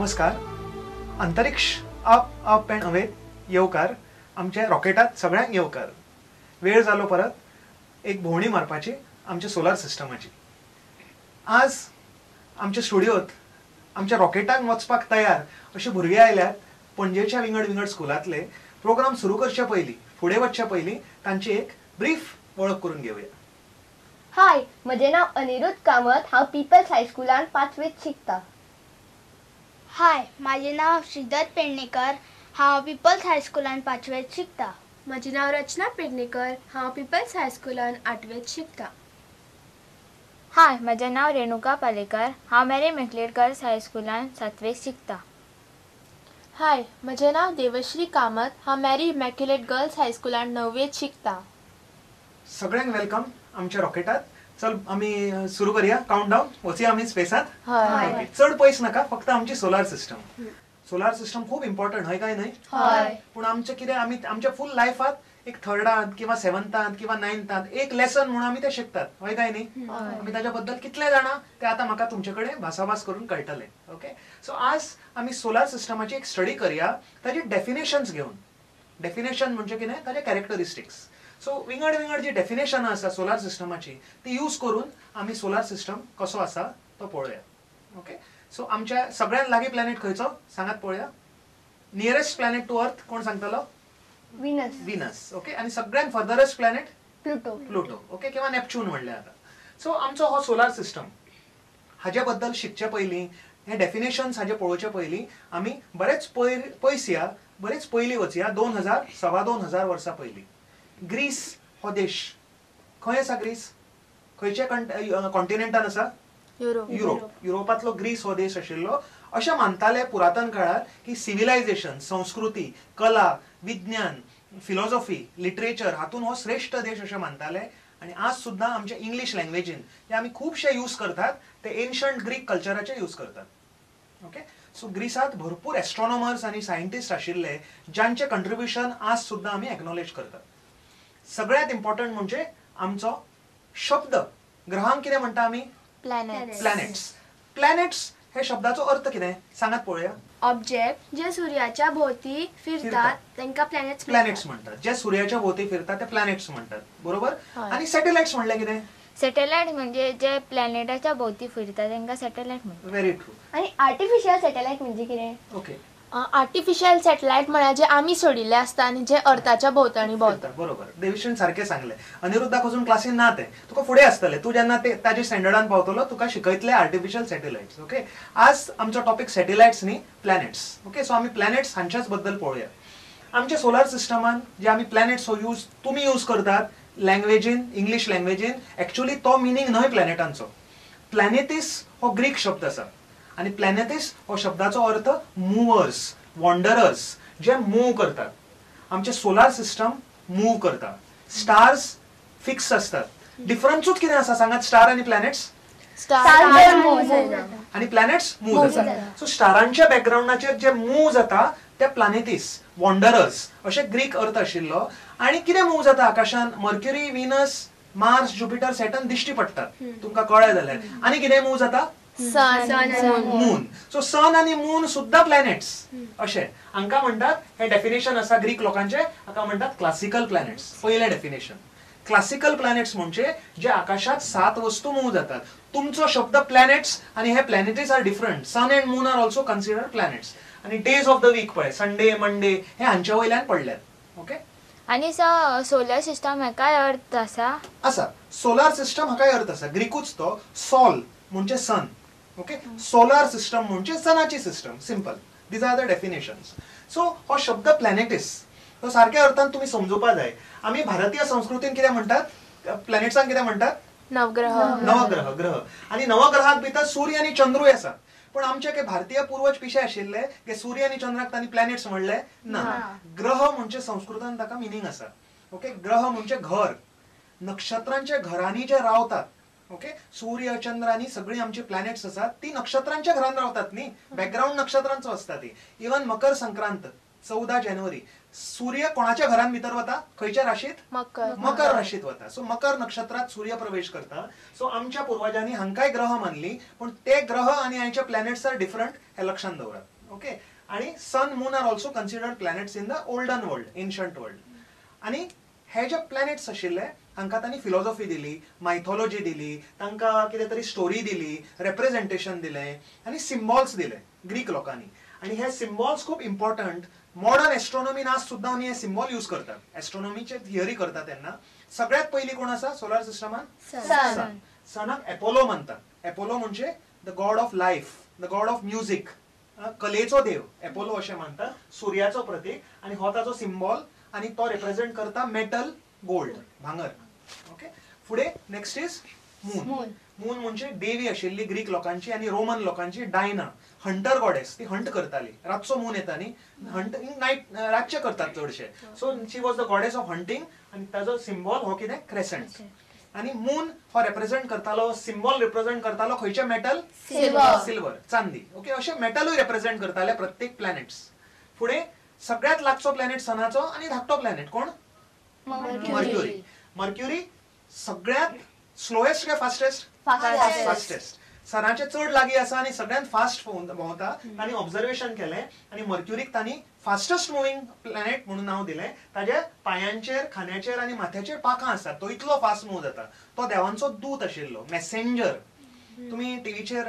नमस्कार. अंतरिक्ष up up and अवेत येवकार. आमच्या रॉकेटात सगळ्यांक येवकार. वेळ जालो परत एक भोंवडी मारपाची आमच्या सोलार सिस्टमाची. आज आमच्या स्टुडियोत आमच्या रॉकेटाक वचपाक तयार अशे भुरगे आयल्यात पणजेच्या विंगड विंगड स्कुलांतले. प्रोग्राम सुरू करच्या पयलीं, फुडें वचच्या पयलीं तांची एक ब्रीफ वळख करून घेवया. हाय, म्हजें नांव अनिरुद्ध कामत. हांव पीपल्स हायस्कुलान पांचवेंत शिकता. हाय, म्हाजें नांव श्रीदत्त पेडणेकर. हांव पीपल्स हायस्कुलान पांचवेंत शिकता. म्हजें नांव रचना पेडणेकर. हांव पीपल्स हायस्कुलान आठवेंत शिकता. हाय, म्हजें नांव रेणुका पालेकर. हांव मॅरी इमॅक्युलेट गर्ल्स हायस्कुलान सातवेक शिकता. हाय, म्हजें नांव देवश्री कामत. हांव मॅरी इमॅक्युलेट गर्ल्स हायस्कुलान णववेंत शिकता. सगळ्यांक welcome आमच्या रॉकेटात. चल आमी सुरू करूया काउंटडावन. वचया आमी स्पेसात. चड पयस नाका, फक्त आमची सोलार सिस्टम. सोलार सिस्टम खूब इम्पॉर्टंट, हय काय न्हय? पूण आमचें कितें, आमी आमच्या फूल लायफात एक थर्डांत किंवा सेवन्थांत किंवा नायन्थांत एक लेसन म्हणून आमी ते शिकतात, हय काय न्ही? आमी ताच्या बद्दल कितले जाणा ते आतां म्हाका तुमचे कडेन भासाभास करून कळटलें. ओके, सो आज आमी सोलार सिस्टमाची एक स्टडी करया, ताजी डेफिनेशन्स घेवन. डेफिनेशन म्हणजे कितें? ताजे कॅरेक्टरिस्टिक्स. सो विंगड विंगड जी डेफिनेशनां आसा सोलार सिस्टमाची ती यूज करून आमी सोलार सिस्टम कसो आसा तो पळोवया. ओके, सो आमच्या सगळ्यांत लागीं प्लॅनेट खंयचो सांगात पळोवया. नियरेस्ट प्लॅनेट टू अर्थ कोण सांगतलो? विनस. विनस. ओके, आनी सगळ्यांत furthest planet Pluto. Pluto. Okay, किंवा नॅपच्यून म्हणलें आतां. सो आमचो हो सोलार सिस्टम हाजे बद्दल शिकचे पयलीं, हे डेफिनेशन्स हाजे पळोवचे पयलीं आमी बरेच पयस या, बरेच पयलीं वचया. 2000 2500 वर्सां पयलीं ग्रीस हो देश खंय आसा? ग्रीस खंयच्या कॉन्टिनेंटान आसा? युरोप. युरोप. युरोपांतलो ग्रीस हो देश आशिल्लो. अशें मानताले पुरातन काळार की सिविलायझेशन, संस्कृती, कला, विज्ञान, फिलॉसॉफी, लिटरेचर हातून हो श्रेश्ठ देश अशें मानताले. आनी आज सुद्दां आमच्या इंग्लीश लँग्वेजीन जे आमी खुबशे यूज करतात ते एन्शंट ग्रीक कल्चराचे यूज करतात. ओके, सो ग्रीसांत भरपूर एस्ट्रॉनॉमर्स आनी सायंटिस्ट आशिल्ले जांचे कंट्रिब्युशन आज सुद्दां आमी एक्नॉलेज करतात. सगळ्यांत इम्पॉर्टंट म्हणजे आमचो शब्द ग्रहांक कितें म्हणटा आमी? प्लॅनेट्स. प्लॅनेट्स. प्लॅनेट्स हे शब्दाचो अर्थ कितें सांगात पळोवया. ऑब्जेक्ट जे सूर्याच्या भोवती फिरतात तांकां प्लॅनेट्स प्लॅनेट्स म्हणटात. जे सूर्याच्या भोवती फिरतात ते प्लॅनेट्स म्हणटात, बरोबर? आनी सॅटेलायट्स म्हणल्यार कितें? सॅटेलायट म्हणजे जे प्लॅनेटाच्या भोवती फिरतात तांकां सॅटेलायट म्हणटात. Very true. आनी आर्टिफिशियल सॅटेलायट म्हणजे कितें? ओके, आर्टिफिशियल सॅटेलायट म्हळ्यार जे आमी सोडिल्ले आसता आनी जे अर्थाच्या भोंवतणी भोंवतात. बरोबर, देविश्रीन सारकें सांगलें. अनिरुद्धाक अजून क्लासीन ना, तें तुका फुडें आसतलें. तूं जेन्ना ते ताजे स्टँडर्डान पावतलो तुका शिकयतले आर्टिफिशियल सॅटेलायट्स. ओके, आज आमचो टॉपीक सॅटेलायट्स न्ही, प्लॅनेट्स. ओके, सो आमी प्लॅनेट्स हांच्याच बद्दल पळोवया. आमच्या सोलार सिस्टमान जे आमी प्लॅनेट्स हो यूज तुमी यूज करतात लँग्वेजीन, इंग्लीश लँग्वेजीन, एक्चुअली तो मिनींग न्हय प्लॅनेटांचो. प्लॅनेटीस हो ग्रीक शब्द आसा आनी प्लॅनेटीस हो शब्दाचो अर्थ मुवर्स, वॉन्डरर्स, जे मूव करतात. आमचे सोलार सिस्टम मूव करता. स्टार्स फिक्स असतात. डिफरन्सूच कितें आसा सांगात? स्टार आनी प्लॅनेट्स. आनी प्लॅनेट्स मूव जातात. सो स्टारांच्या बॅकग्रावंडाचेर जे मूव जाता ते प्लॅनेटीस, वॉन्डरर्स अशे ग्रीक अर्थ आशिल्लो. आनी कितें मूव जाता आकाशान? Mercury, Venus, Mars, Jupiter, Saturn दिश्टी पडटात तुमकां कळ्ळें जाल्यार. आनी कितें मूव जाता? सन, मून. सो सन आनी मून सुद्दां प्लॅनेट्स अशें हांकां म्हणटात. हे डेफिनेशन आसा ग्रीक लोकांचे, हाका म्हणटात क्लासिकल प्लॅनेट्स. पयलें डेफिनेशन क्लासिकल प्लॅनेट्स म्हणजे जे आकाशांत 7 वस्तू मूव जातात. तुमचो शब्द प्लॅनेट्स आनी हे planets are different. Sun and moon are also considered planets. आनी डेज ऑफ the week पळय, संडे, मंडे हे हांच्या वयल्यान पडल्यात. ओके, आनी सोलर सिस्टम हाकाय अर्थ आसा? आसा. सोलार सिस्टम हाकाय अर्थ आसा. ग्रीकूच तो. सॉल म्हणजे सन. ओके, सोलार सिस्टम म्हणजे सनाची system. Simple, these are the definitions. So हो शब्द प्लॅनेटीस तो सारक्या अर्थान तुमी समजुपा जाय. आमी भारतीय संस्कृतीन कितें म्हणटात? प्लॅनेट्सांक कितें म्हणटात? नवग्रह. नवग्रह, ग्रह. आनी नवग्रहाक भितर सूर्य आनी चंद्रूय आसा. पण आमचे काही भारतीय पूर्वज पिशे आशिल्ले की सूर्य आनी चंद्राक तांणी प्लॅनेट्स म्हणले ना. ग्रह म्हणजे संस्कृतान ताका मिनींग आसा. ओके, ग्रह म्हणजे घर. नक्षत्रांच्या घरांनी जे रावतात, ओके, सूर्य, चंद्र आनी सगळीं आमची प्लॅनेट्स आसात ती नक्षत्रांच्या घरान रावतात न्ही, बॅकग्रावंड नक्षत्रांचो आसता ती. इवन मकर संक्रांत 14 जानेवारी सूर्य कोणाच्या घरान भितर वता? खंयच्या राशीत? मकर. मकर राशीत वता. सो मकर नक्षत्रात सूर्य प्रवेश करता. सो आमच्या पूर्वजांनी हांकांय ग्रह मानली, पण ते ग्रह आनी आयचे प्लॅनेट्स are different हे लक्षात दवरात. ओके, आणि sun moon are also considered planets in the olden world, ancient world. आणि हे जे प्लॅनेट्स आशिल्ले हांकां तांणी फिलॉसॉफी दिली, मायथॉलॉजी दिली, तांकां कितें तरी स्टोरी दिली, रेप्रेझेंटेशन दिलें आनी सिम्बॉल्स दिले ग्रीक लोकांनी. आनी हे सिम्बॉल्स खूब इम्पॉर्टंट. मॉडर्न एस्ट्रॉनॉमीन आज सुद्दां आमी हे सिम्बॉल यूज करतात, एस्ट्रॉनॉमीचे थियरी करता तेन्ना. सगळ्यात पयलीं कोण आसा सोलार सिस्टमान? सन. सनाक एपोलो म्हणतात. एपोलो म्हणजे the god of life, the god of music, कलेचो देव एपोलो अशें मानतात, सुर्याचो प्रतीक. आनी हो ताचो सिम्बॉल आनी तो रिप्रेझेंट करता मेटल, गोल्ड, भांगर. ओके, फुडें नेक्स्ट is moon. Moon म्हणजे देवी आशिल्ली ग्रीक लोकांची आनी रोमन लोकांची, डायना, हंटर गॉडेस. ती हंट करताली, रातचो मून येता न्ही, हंट नायट रातचे करतात चडशे. So she was the goddess of hunting आनी ताजो सिम्बॉल हो कितें? क्रेसंट. आनी मून हो रिप्रेझेंट करतालो, सिम्बॉल रिप्रेझेंट करतालो खंयचे मेटल? सिल्वर, चांदी. ओके, अशे मेटलूय रिप्रेझेंट करताले प्रत्येक प्लॅनेट्स. फुडें सगळ्यात लागचो प्लॅनेट सनाचो आनी धाकटो प्लॅनेट कोण? मर्क्युरी. मर्क्युरी सगळ्यात स्लोएस्ट काय फास्टेस्ट? फास्टेस्ट. सनाचे चड लागीं आसा आनी सगळ्यात फास्ट भोंवता. तांणी ऑब्जर्वेशन केलें आनी मर्क्युरीक तांणी फास्टेस्ट मुव्हिंग प्लॅनेट म्हणून नांव दिलें. ताज्या पांयांचेर, खांद्याचेर आनी माथ्याचेर पाखां आसात, तो इतलो फास्ट मूव जाता. तो देवांचो दूत आशिल्लो, मेसेंजर. तुम्ही टीव्हीचेर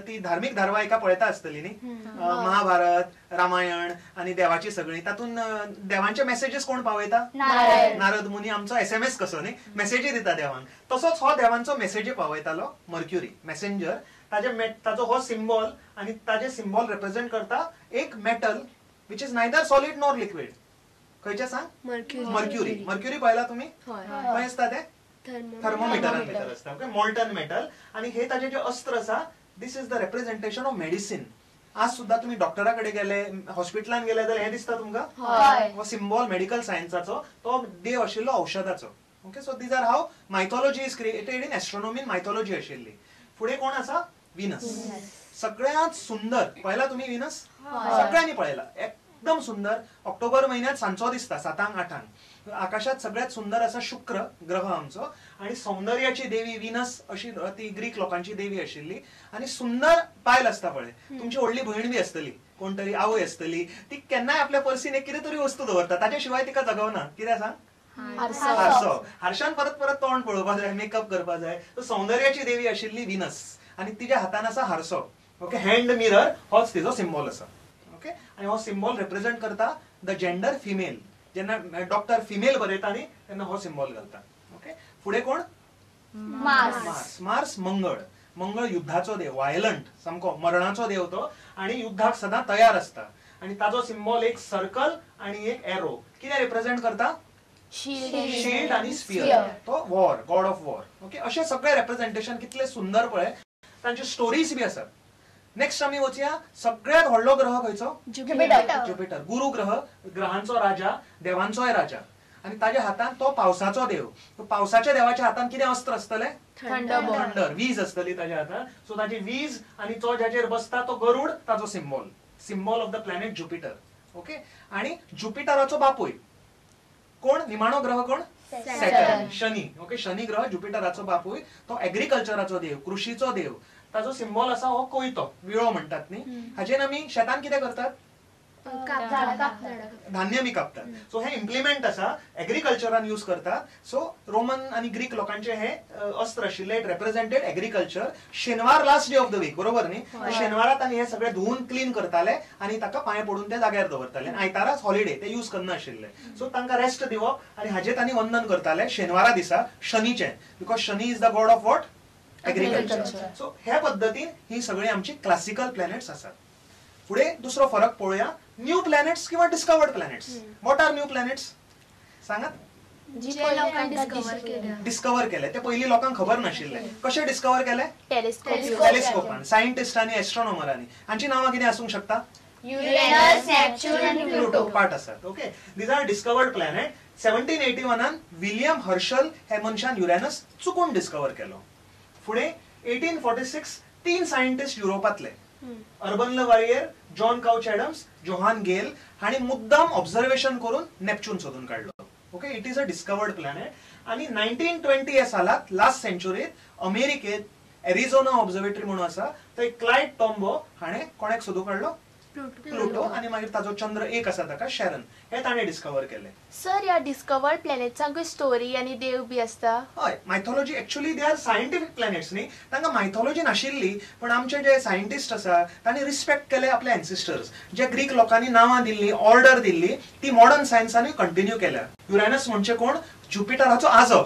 ती धार्मिक धारावाहिका पळयता आसतली न्ही, महाभारत, रामायण आनी देवाची सगळी, तातूंत देवांचे मेसेजीस कोण पावयता? नारद मुनी. आमचो SMS कसो न्ही, मेसेजी दिता देवांक, तसोच हो देवांचो मेसेजी पावयतालो मर्क्युरी मेसेंजर. ताजो हो सिम्बॉल आनी ताजे सिम्बॉल रिप्रेझेंट करता एक metal which is neither solid nor liquid. खंयचें सांग? मर्क्युरी. मर्क्युरी पळयला तुमी? खंय आसता तें? थर्मोमिटरान भितर आसता. ओके, मोल्टन मेटल. आनी हे ताजे जे अस्त्र आसा, this is the representation of medicine. आज सुद्दां तुमी डॉक्टरा कडेन गेले, हॉस्पिटलान गेले जाल्यार हें दिसता तुमकां, हो सिम्बॉल मेडिकल सायन्साचो, तो देव आशिल्लो औषधाचो. Okay, so these are how mythology is created in एस्ट्रॉनॉमीन. Mythology आशिल्ली. फुडें कोण आसा? विनस. सगळ्यांत सुंदर. पळयला तुमी विनस? सगळ्यांनी पळयला, एकदम सुंदर. ऑक्टोबर म्हयन्यांत सांजचो दिसता, 7 8 आकाशात सगळ्यात सुंदर असा शुक्र ग्रह आमचो. आणि सौंदर्याची देवी विनस अशी ती ग्रीक लोकांची देवी आशिल्ली. आणि सुंदर बायल आसता पळय, तुमची व्हडली भयण बी आसतली, कोण तरी आवय आसतली, ती केन्नाय आपल्या पर्सीन एक कितें तरी वस्तू दवरता, ताच्या शिवाय तिका जगवना. कितें सांग? हारसो. हारशान परत परत तोंड पळोवपा जाय, मेकअप करपा जाय. सौंदर्याची देवी आशिल्ली विनस आनी तिच्या हातान आसा हारसो. ओके, हँड मिरर होच तिजो सिम्बॉल आसा. ओके, आनी हो सिम्बॉल रिप्रेझेंट करता the gender female. जेन्ना डॉक्टर फिमेल बरयता न्ही तेन्ना हो सिम्बॉल घालता. ओके, फुडें कोण? मार्स. मार्स मंगळ. मंगळ युद्धाचो देव, वायलंट, सामको मरणाचो देव तो, आनी युद्धाक सदां तयार आसता. आनी ताजो सिम्बॉल एक सर्कल आनी एक एरो. कितें रिप्रेझेंट करता? शील्ड आनी स्पियर. तो war, god of war. Okay, अशे सगळे रिप्रेझेंटेशन कितले सुंदर पळय, तांच्यो स्टोरीज बी आसात. नेक्स्ट आमी वचया सगळ्यात व्हडलो ग्रह खंयचो? जुपिटर. जुपिटर गुरु ग्रह, ग्रहांचो राजा, देवांचोय राजा. आनी ताज्या हातान तो पावसाचो देव. पावसाच्या देवाच्या हातान कितें अस्त्र आसतलें? थंडर, वीज आसतली ताज्या हातान. सो ताजी वीज आनी तो जाचेर बसता तो गरुड, ताजो symbol, symbol of the planet Jupiter. Okay, आनी जुपिटराचो बापूय कोण? निमाणो ग्रह कोण? सॅटर्न, शनी. ओके, शनी ग्रह जुपिटराचो बापूय, तो एग्रीकल्चराचो देव, कृषीचो देव. ताजो सिम्बॉल आसा हो कोयतो, विळो म्हणटात न्ही. हाजेन आमी शेतान कितें करतात? धान्य बी कापतात. सो हे इम्प्लिमेंट आसा, एग्रीकल्चरान यूज करतात. सो रोमन आनी ग्रीक लोकांचे हे अस्त्र आशिल्ले, it represented agriculture. शेनवार last day of the week, बरोबर न्ही? शेनवारा तांणी हे सगळे धुवून क्लीन करताले आनी ताका पांय पडून ते जाग्यार दवरताले. आयताराच हॉलिडे, ते यूज करनाशिल्ले. सो तांकां रेस्ट दिवप आनी हाजे तांणी वंदन करताले शेनवारा दिसा शनीचे, because Shani is the god of what? Agriculture. So ह्या पद्दतीन ही सगळी आमची क्लासिकल प्लॅनेट्स आसात. फुडें दुसरो फरक पळोवया, न्यू प्लॅनेट्स किंवा discovered planets. What are new planets सांगात? डिस्कवर केले ते पयलीं लोकांक खबर नाशिल्ले. कशे डिस्कवर केले? टेलिस्कोपान, सायंटिस्टांनी, एस्ट्रॉनॉमरांनी. हांची नांवां कितें आसूंक शकता? युरेनस, नेपच्यून आनी प्लुटो पार्ट आसात. Okay, these are discovered planet. 1781 William Herschel हे मनशान युरेनस चुकून डिस्कवर केलो. फुडें 1846 तीन scientist युरोपांतले, Urbain Le Verrier, John Couch Adams, Johann Galle हांणी मुद्दाम ऑब्जर्वेशन करून नेपच्यून सोदून काडलो. Okay, it is a discovered planet. आनी 1920 ह्या सालांत, लास्ट सेंचुरीत, अमेरिकेत एरिझोना ऑब्जर्वेटरी म्हणून आसा, थंय क्लायड टॉम्बो हाणें कोणाक सोदून काडलो? प्लुटो आनी मागीर ताजो चंद्र एक आसा ताका शॅरन. हे ताणें डिस्कवर केले. सर, ह्या डिस्कवर्ड प्लॅनेट्सांकूय स्टोरी आनी देव बी आसता? हय, mythology actually they are scientific planets न्ही, तांकां मायथॉलॉजी नाशिल्ली, पण आमचे जे सायंटिस्ट आसा तांणी रिस्पेक्ट केले आपले एन्सिस्टर्स. जे ग्रीक लोकांनी नांवां दिल्ली, ऑर्डर दिल्ली, ती मॉडर्न सायन्सांनी कंटिन्यू केल्या. युरेनस म्हणजे कोण? ज्युपिटराचो आजो,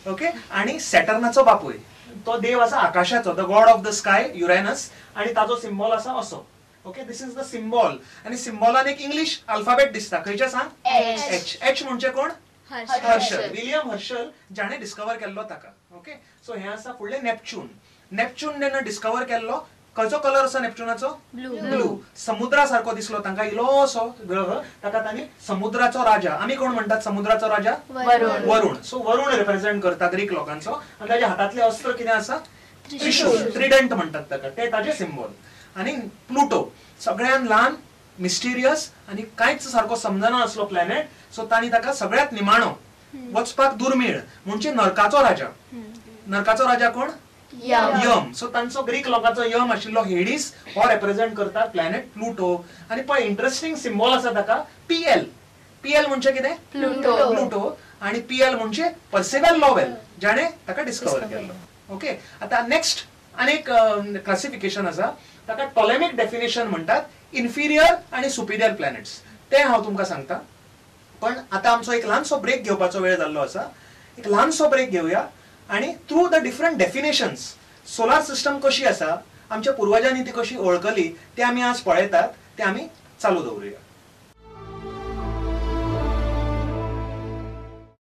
ओके, आनी सॅटर्नाचो बापूय. तो देव आसा आकाशाचो, the god of the sky Uranus, आनी ताजो सिम्बॉल आसा असो. Okay, this is the symbol. आनी सिम्बॉलान एक इंग्लीश अल्फाबेट दिसता, खंयचें सांग? एच. एच म्हणजे कोण? हर्शल, विलियम हर्शल, जाणें डिस्कवर केल्लो ताका. ओके, सो हें आसा फुडलें नॅपच्यून. नॅपच्यून जेन्ना डिस्कवर केल्लो, खंयचो कलर आसा नॅपच्युनाचो? ब्लू. समुद्रा सारको दिसलो तांकां इलोसो ग्रह, ताका तांणी समुद्राचो राजा. आमी कोण म्हणटात समुद्राचो राजा? वरुण. सो वरुण रिप्रेझेंट करता ग्रीक लोकांचो, आनी ताच्या हातांतलें अस्त्र कितें आसा? त्रिशूल, त्रिडंट म्हणटात ताका, ते ताजे सिम्बॉल. आनी प्लुटो सगळ्यान ल्हान, मिस्टिरियस आनी कांयच सारको समजना असलो प्लॅनेट. सो तांणी ताका सगळ्यात निमाणो, वचपाक दुर्मीळ, म्हणजे नरकाचो राजा. नरकाचो राजा कोण? यम. सो तांचो ग्रीक लोकांचो यम आशिल्लो हेडीस, हो रेप्रेझेंट करता प्लॅनेट प्लुटो. आनी पळय इंट्रस्टिंग सिम्बॉल आसा ताका पीएल. पीएल म्हणजे कितें? प्लुटो. आनी पीएल म्हणजे पर्सिवल लॉवेल, जाणें ताका डिस्कवर केल्लो. ओके, आतां नेक्स्ट आनी एक क्लासिफिकेशन आसा, ताका टॉलेमिक डेफिनेशन म्हणटात, इन्फिरियर आनी सुपिरियर प्लॅनेट्स. ते हांव तुमकां सांगता, पण आतां आमचो एक ल्हानसो ब्रेक घेवपाचो वेळ जाल्लो आसा. एक ल्हानसो ब्रेक घेवया आनी through the different definitions solar system कशी आसा, आमच्या पुर्वजांनी ती कशी वळखली, ते आमी आज पळयतात, ते आमी चालू दवरुया.